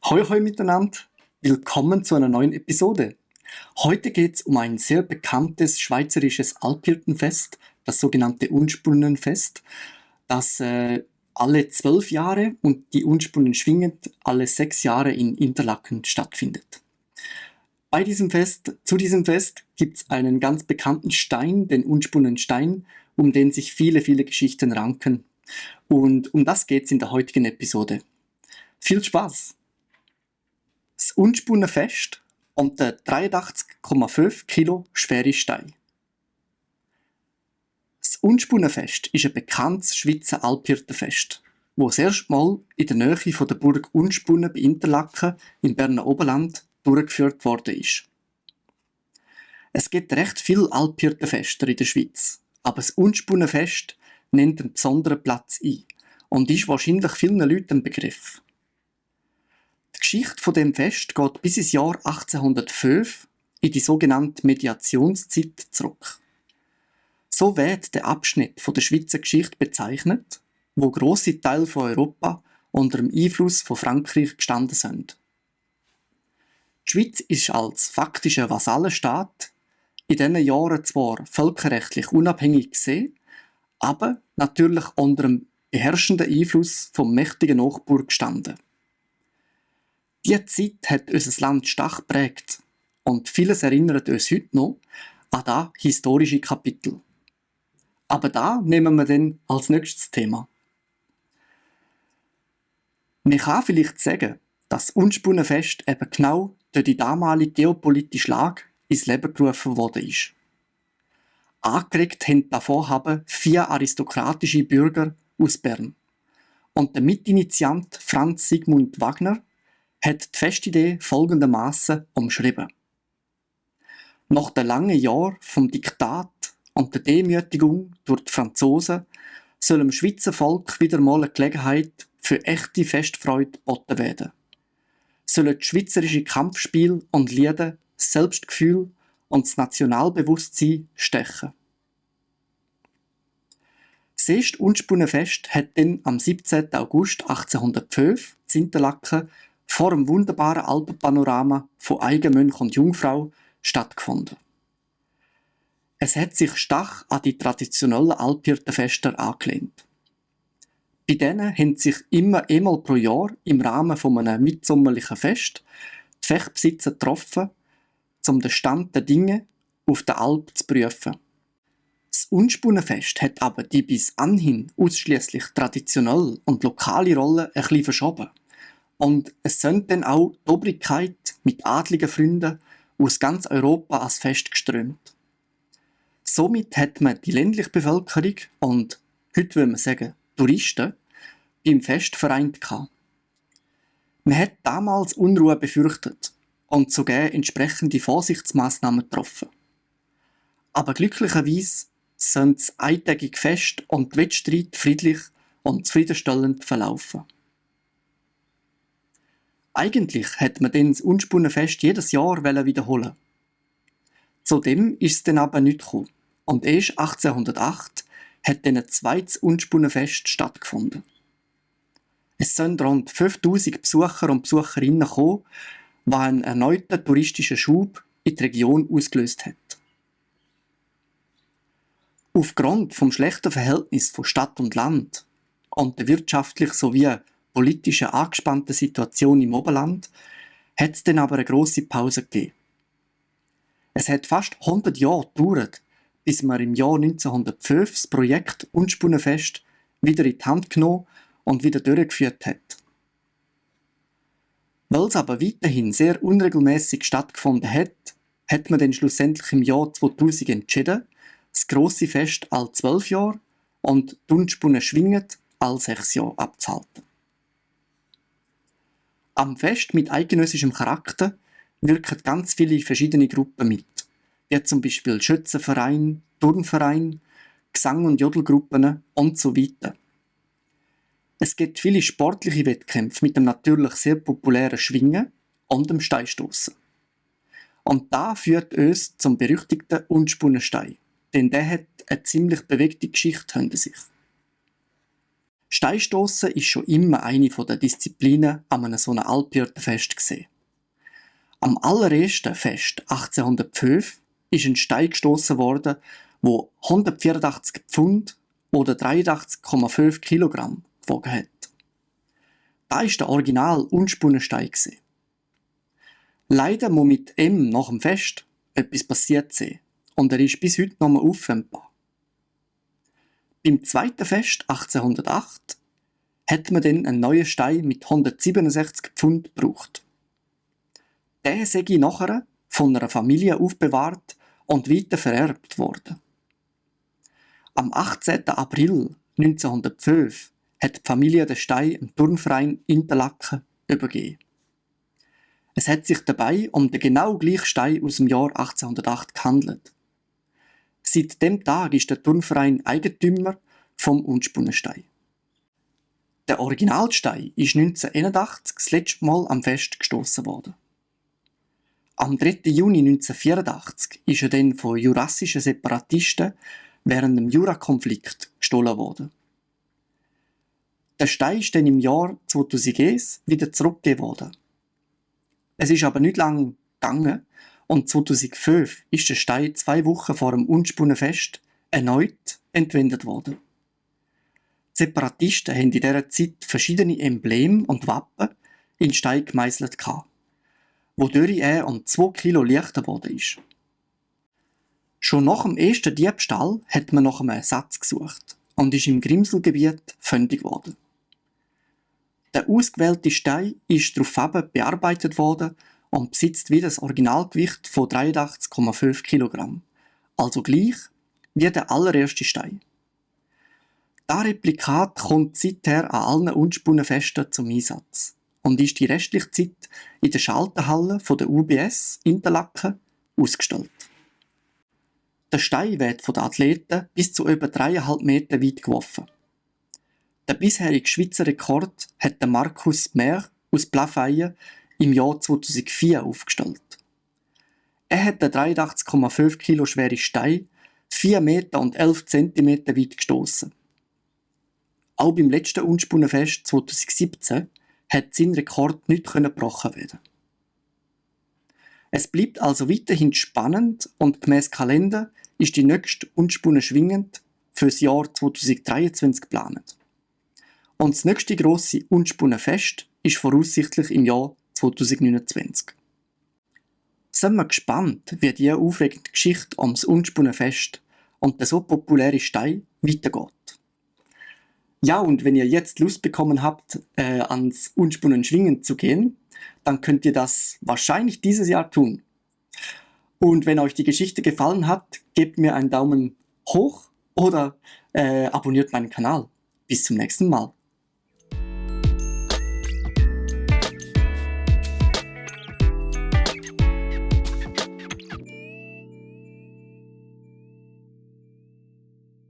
Hoi hoi miteinander, willkommen zu einer neuen Episode. Heute geht es um ein sehr bekanntes schweizerisches Alphirtenfest, das sogenannte Unspunnenfest, das alle 12 Jahre und die Unspunnen schwingend alle 6 Jahre in Interlaken stattfindet. Zu diesem Fest gibt es einen ganz bekannten Stein, den Unspunnenstein, um den sich viele, viele Geschichten ranken. Und um das geht es in der heutigen Episode. Viel Spaß! Das Unspunnenfest und der 83,5 Kilo schwere Stein. Das Unspunnenfest ist ein bekanntes Schweizer Alphirtenfest, das das erste Mal in der Nähe von der Burg Unspunnen bei Interlaken im Berner Oberland durchgeführt worden ist. Es gibt recht viele Alphirtenfeste in der Schweiz, aber das Unspunnenfest nimmt einen besonderen Platz ein und ist wahrscheinlich vielen Leuten ein Begriff. Die Geschichte von dem Fest geht bis ins Jahr 1805 in die sogenannte Mediationszeit zurück. So wird der Abschnitt von der Schweizer Geschichte bezeichnet, wo grosse Teile von Europa unter dem Einfluss von Frankreich gestanden sind. Die Schweiz ist als faktischer Vasallenstaat in diesen Jahren zwar völkerrechtlich unabhängig gesehen, aber natürlich unter dem beherrschenden Einfluss vom mächtigen Nachbarn gestanden. Diese Zeit hat unser Land stark geprägt und vieles erinnert uns heute noch an das historische Kapitel. Aber da nehmen wir dann als nächstes Thema. Man kann vielleicht sagen, dass das Unspunnenfest eben genau durch die damalige geopolitische Lage ins Leben gerufen worden ist. Angeregt haben das Vorhaben 4 aristokratische Bürger aus Bern. Und der Mitinitiant Franz Sigmund Wagner hat die Festidee folgendermaßen umschrieben. Nach den langen Jahren vom Diktat und der Demütigung durch die Franzosen soll dem Schweizer Volk wieder mal eine Gelegenheit für echte Festfreude geboten werden. Sollen das schweizerische Kampfspiel und Lieder, das Selbstgefühl und das Nationalbewusstsein stechen. Das erste Unspunnenfest hat dann am 17. August 1805 in Interlaken vor dem wunderbaren Alpenpanorama von Eigenmönch und Jungfrau stattgefunden. Es hat sich stark an die traditionellen Alphirtenfeste angelehnt. Bei denen haben sich immer einmal pro Jahr im Rahmen von einem mitsommerlichen Fest die Fechtbesitzer getroffen, um den Stand der Dinge auf der Alp zu prüfen. Das Unspunnenfest hat aber die bis anhin ausschließlich traditionelle und lokale Rolle ein bisschen verschoben. Und es sind dann auch die Obrigkeit mit adligen Freunden aus ganz Europa als Fest geströmt. Somit hat man die ländliche Bevölkerung und, heute würde man sagen, Touristen, beim Fest vereint gehabt. Man hat damals Unruhe befürchtet und sogar entsprechende Vorsichtsmaßnahmen getroffen. Aber glücklicherweise sind das eintägige Fest und die Wettstreite friedlich und zufriedenstellend verlaufen. Eigentlich hätte man dann das Unspunnenfest jedes Jahr wiederholen. Zudem ist es dann aber nicht gekommen. Und erst 1808 hat dann ein zweites Unspunnenfest stattgefunden. Es sind rund 5000 Besucher und Besucherinnen gekommen, was einen erneuten touristischen Schub in die Region ausgelöst hat. Aufgrund vom schlechten Verhältnis von Stadt und Land und der wirtschaftlich sowie politischen angespannten Situation im Oberland hat es dann aber eine grosse Pause gegeben. Es hat fast 100 Jahre gedauert, bis man im Jahr 1905 das Projekt Unspunnenfest wieder in die Hand genommen und wieder durchgeführt hat. Weil es aber weiterhin sehr unregelmäßig stattgefunden hat, hat man dann schlussendlich im Jahr 2000 entschieden, das grosse Fest alle 12 Jahre und die Unspunnen schwingend alle 6 Jahre abzuhalten. Am Fest mit eidgenössischem Charakter wirken ganz viele verschiedene Gruppen mit, wie zum Beispiel Schützenverein, Turnverein, Gesang- und Jodelgruppen und so weiter. Es gibt viele sportliche Wettkämpfe mit dem natürlich sehr populären Schwingen und dem Steinstossen. Und da führt uns zum berüchtigten Unspunnenstein, denn der hat eine ziemlich bewegte Geschichte hinter sich. Steinstossen ist schon immer eine der Disziplinen an einem so einem Alphüttenfest gesehen. Am allerersten Fest 1805 ist ein Stein gestossen worden, wo 184 Pfund oder 83,5 Kilogramm gewogen hat. Da ist der original unspunne Stein gewesen. Leider muss mit ihm nach dem Fest etwas passiert sein und er ist bis heute noch mal auffindbar. Beim zweiten Fest 1808 hat man dann einen neuen Stein mit 167 Pfund gebraucht. Der sei nachher von einer Familie aufbewahrt und weiter vererbt worden. Am 18. April 1905 hat die Familie den Stein im Turnverein Interlaken übergeben. Es hat sich dabei um den genau gleichen Stein aus dem Jahr 1808 gehandelt. Seit dem Tag ist der Turnverein Eigentümer vom Unspunnenstein. Der Originalstein ist 1981 das letzte Mal am Fest gestossen worden. Am 3. Juni 1984 ist er dann von jurassischen Separatisten während dem Jurakonflikt gestohlen worden. Der Stein ist dann im Jahr 2001 wieder zurückgegeben worden. Es ist aber nicht lange gegangen und 2005 ist der Stein 2 Wochen vor dem Unspunnenfest erneut entwendet worden. Die Separatisten haben in dieser Zeit verschiedene Embleme und Wappen in den Stein gemeißelt, wodurch er um 2 Kilo leichter geworden ist. Schon nach dem ersten Diebstahl hat man nach einem Ersatz gesucht und ist im Grimselgebiet fündig geworden. Der ausgewählte Stein ist daraufhin bearbeitet worden und besitzt wieder das Originalgewicht von 83,5 Kilogramm, also gleich wie der allererste Stein. Das Replikat kommt seither an allen Unspunnenfesten zum Einsatz und ist die restliche Zeit in der Schalterhalle der UBS Interlaken ausgestellt. Der Stein wird von den Athleten bis zu über 3,5 Meter weit geworfen. Der bisherige Schweizer Rekord hat der Markus Mehr aus Plafeyen im Jahr 2004 aufgestellt. Er hat den 83,5 Kilo schweren Stein 4 Meter und 11 Zentimeter weit gestossen. Auch beim letzten Unspunnenfest 2017 hat sein Rekord nicht gebrochen werden. Es bleibt also weiterhin spannend und gemäss Kalender ist die nächste Unspunne schwingend für das Jahr 2023 geplant. Und das nächste grosse Unspunnenfest ist voraussichtlich im Jahr 2029. Sind wir gespannt, wie diese aufregende Geschichte ums Unspunnenfest und der so populäre Stein weitergeht. Ja, und wenn ihr jetzt Lust bekommen habt, ans Unspunnen-Schwingen zu gehen, dann könnt ihr das wahrscheinlich dieses Jahr tun. Und wenn euch die Geschichte gefallen hat, gebt mir einen Daumen hoch oder abonniert meinen Kanal. Bis zum nächsten Mal.